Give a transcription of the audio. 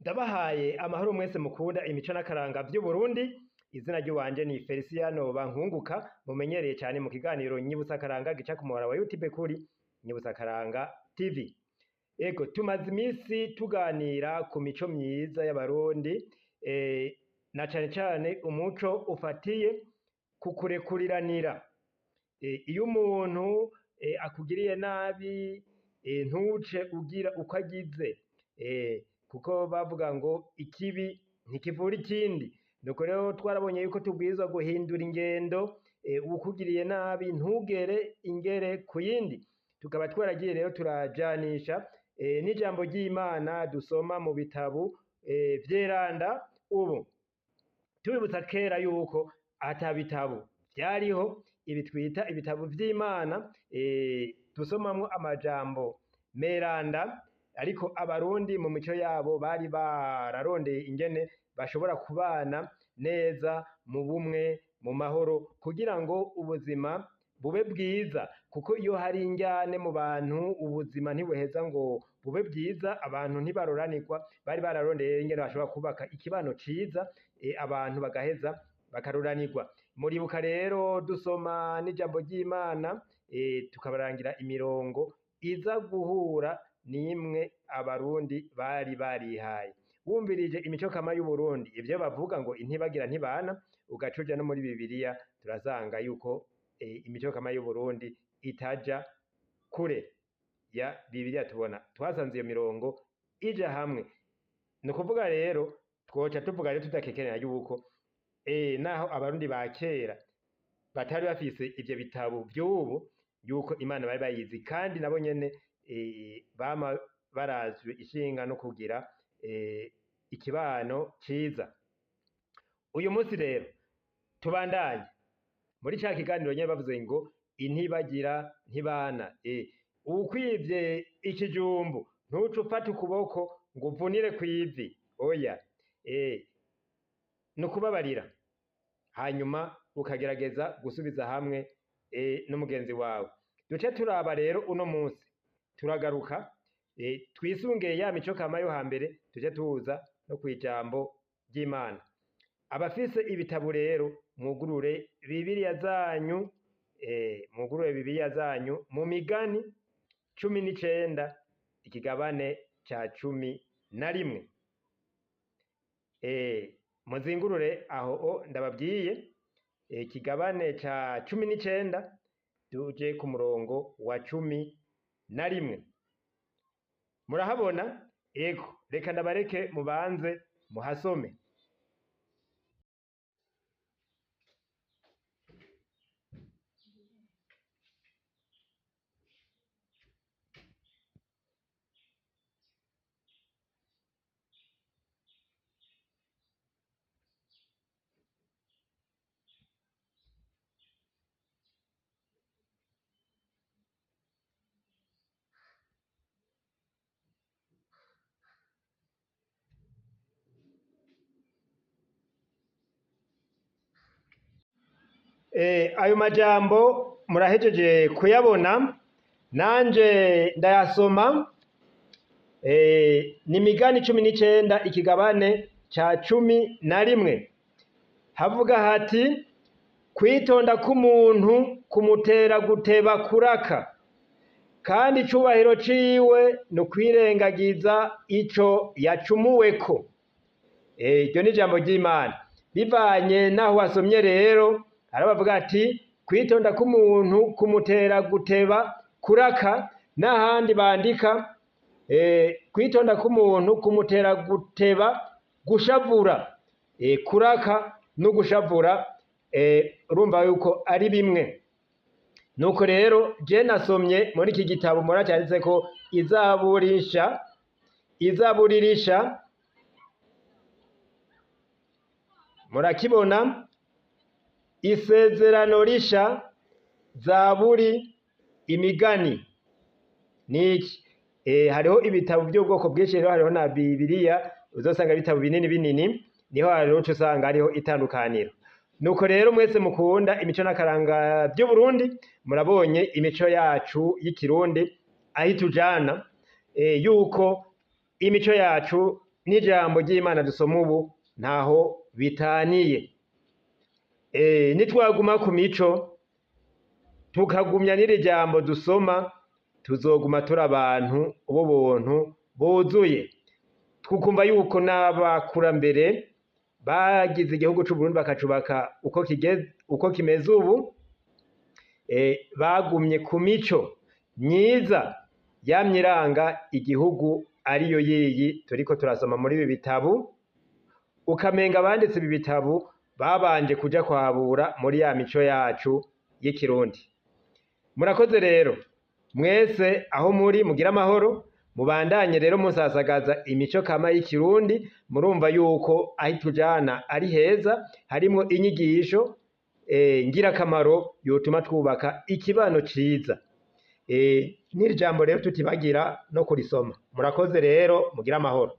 Ndabahaye amahoro mwese mukunda imico n'akaranga vy'Uburundi. Izina ry'iwanje ni Feliciano Bankunguka, mumenyereye cyane mu kiganiro Nyibutsa Akaranga gica ku muhora wa YouTube kuri Nyibutsa Akaranga TV. Ego, tumaze iminsi tuganira ku mico myiza y'Abarundi, na cane cane umuco ufatiye ku kurekuriranira. Iyo umuntu akugiriye nabi, ntuce ugira uko agize, kuko bavuga ngo ikibi ntikivura ikindi. Nuko rero twarabonye yuko tubwirizwa guhindura ingendo, uwukugiriye nabi ntugere ingere ku yindi. Tukaba twaragiye rero turajanisha n'ijambo ry'Imana dusoma mu bitabu vyeranda. Ubu tubibutsa kera yuko ata bitabo vyariho, ibi twita ibitabo vy'Imana, dusomamwo amajambo meranda, ariko Abarundi mu mico yabo bari bararondeye ingene bashobora kubana neza mu bumwe, mu mahoro, kugira ngo ubuzima bube bwiza, kuko iyo hari injyane mu bantu ubuzima ntibuheza ngo bube bwiza, abantu ntibaroranirwa. Bari bararondeye ingene bashobora kubaka ikibano ciza, abantu bagaheza bakaroranirwa. Muribuka rero dusoma n'ijambo ry'Imana, tukabarangira imirongo iza guhura n'imwe Abarundi bari barihaye. Wumvirije imico kama y'Uburundi, ivyo bavuga ngo intibagira ntibana, ugaca uja no muri Bibiliya turasanga yuko imico kama y'Uburundi itaja kure ya Bibiliya. Tubona twasanze iyo mirongo ija hamwe. Ni ukuvuga rero twoca tuvuga rero tudakekeranya yuko naho Abarundi ba kera batari bafise ivyo bitabo vy'ubu, yuko Imana bari bayizi, kandi nabo nyene bama barazwe ishinga no kugira ikibano ciza. Uyu munsi rero tubandanye muri ca kiganiro nyene bavuze ngo intibagira ntibana. Uwukwivye ikijumbu ntuce ufata ukuboko ngo uvunire kw'ivi, oya, ni ukubabarira, hanyuma ukagerageza gusubiza hamwe n'umugenzi wawe. Duce turaba rero uno munsi turagaruka, twisungeye ya mico kama yo hambere, tuje tuza no kw'ijambo ry'Imana. Abafise ibitabo rero mwugurure Bibiliya zanyu, mwugurure Bibiliya zanyu mu Migani 19 ikigabane ca 11. Muzingurure aho o ndababwiye, ikigabane ca 19 tuje ku murongo wa 11. Murahabona? Ego, reka ndabareke mubanze muhasome. Ayo majambo murahejeje kuyabona, nanje ndayasoma. Ni Migani 19 ikigabane ca 11. Havuga hati: kwitonda k'umuntu kumutera guteba kuraka, kandi icubahiro ciwe ni ukwirengagiza ico yacumuweko. Iryo ni ijambo ry'Imana. Bivanye naho wasomye rero, arabavuga ati kwitonda k'umuntu kumutera guteba kuraka, n'ahandi bandika kwitonda k'umuntu kumutera guteba gushavura. Kuraka no gushavura, urumva yuko ari bimwe. Nuko rero je nasomye muri iki gitabo muracyanditse ko izaburisha, izaburirisha, murakibona, isezerano risha, zaburi, imigani. Niki? Hariho ibitabo by'ubwoko bwinshi rero, hariho na Bibiliya, uzosanga ibitabo binini binini, niho hariho uca usanga hariho itandukaniro. Nuko rero mwese mukunda imico n'akaranga by'Uburundi, murabonye imico yacu y'ikirundi aho itujana, yuko imico yacu n'ijambo ry'Imana dusoma ubu ntaho bitaniye. Nitwaguma ku mico tukagumya n'iri jambo dusoma, tuzoguma turi abantu b'ubuntu buzuye. Tukumva yuko n'abakurambere bagize igihugu c'Uburundi bakacubaka uko kigeze, uko kimeze ubu, bagumye ku mico myiza yamye iranga igihugu, ariyo yiyi turiko turasoma muri ibi bitabu. Ukamenga abanditse ibi bitabu babanje kuja kwabura muri ya mico yacu y'ikirundi. Murakoze rero mwese aho muri, mugira amahoro, mubandanye rero musasagaza imico kama y'ikirundi. Murumva yuko aho itujana ari heza, harimwo inyigisho ngirakamaro yotuma twubaka ikibano ciza. N'iri jambo rero tutibagira no kurisoma. Murakoze rero, mugira amahoro.